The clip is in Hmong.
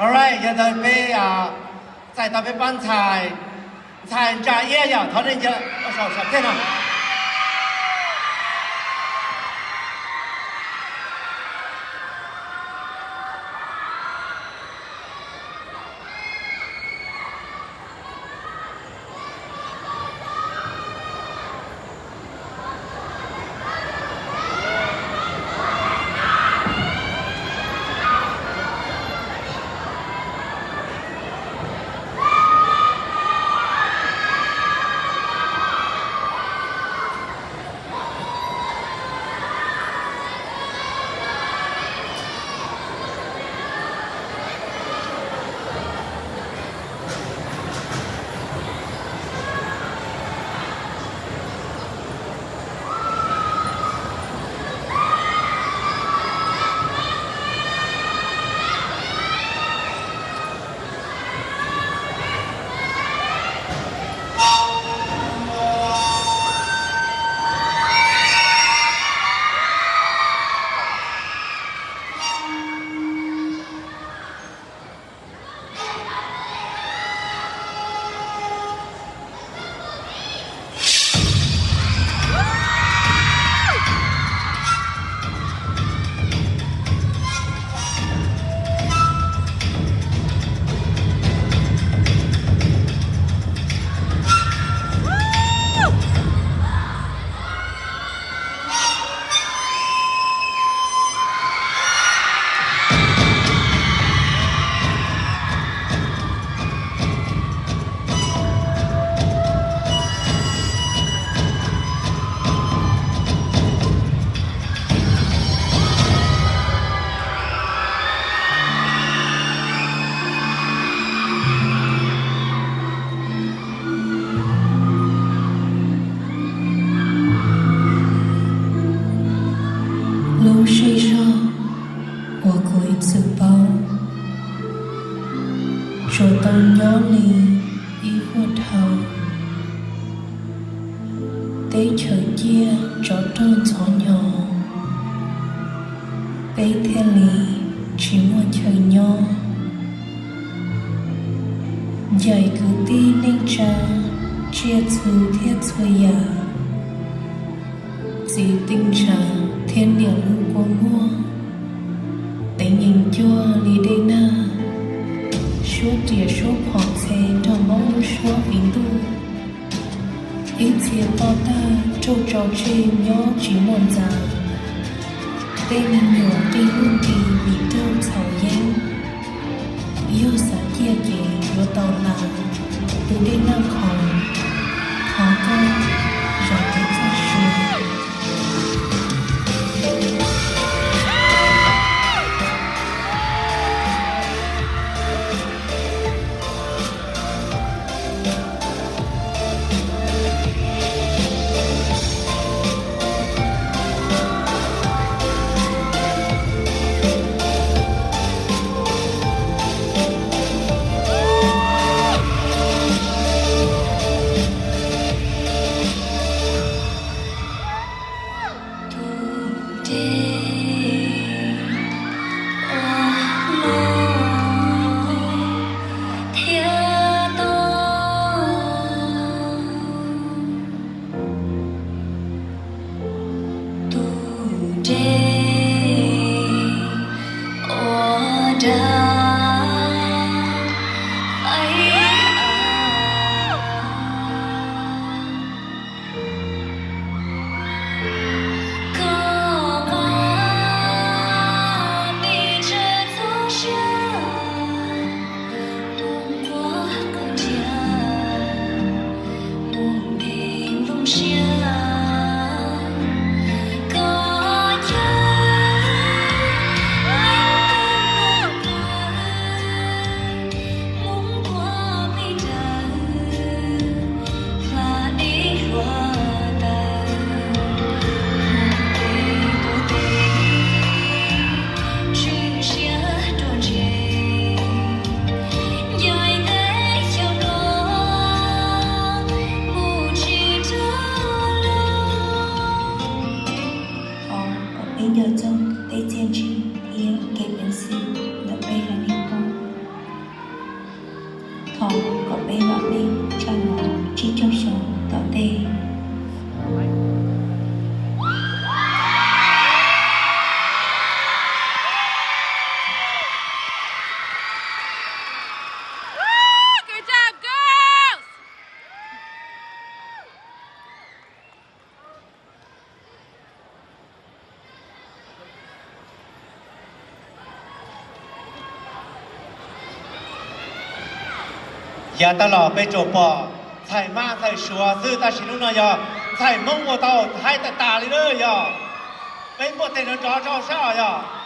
Alright, yog ntawd peb txais tau peb pab ntxhais, ntxhais Ntsa Iab yog thov nej ua saum thiaj no. Lub zej zog uas kuv ib txwm paub, tsuas tau nyob li ib huaj dhau. Teb chaws ciaj tsov rog ntxhov hnyo, peb thiaj li tsis muaj chaw nyob. Ncaim kwv tij neej tsa, tsiaj txhu thiab txhua yam, txiv tij ntshav thiab niam lub kua muag, tev nyeem cuag li dej nag, suab riam suab phom txhe nrog npaub lub suab viv ntuj. Ib txhia poj tag rauj tso tseg nyob tsis muaj ntxa, tej me nyuam qij muaj nqis vim raug txhaum yeeb. Yog xav ciaj ces yuav tau hla tus dej nag khoom, thov koj zam kev txoj sia. thov kom peb vam meej tso no tsib caug xyoo tom ntej. Yav tag los peb tsuas pom ntxhais Mab ntxhais Suav xwb, tab sis hnub no yog ntxhais Hmoob ua tau Thaib tag tas li na yog. Peb npuaj teg nrov nrov rau sab os yog.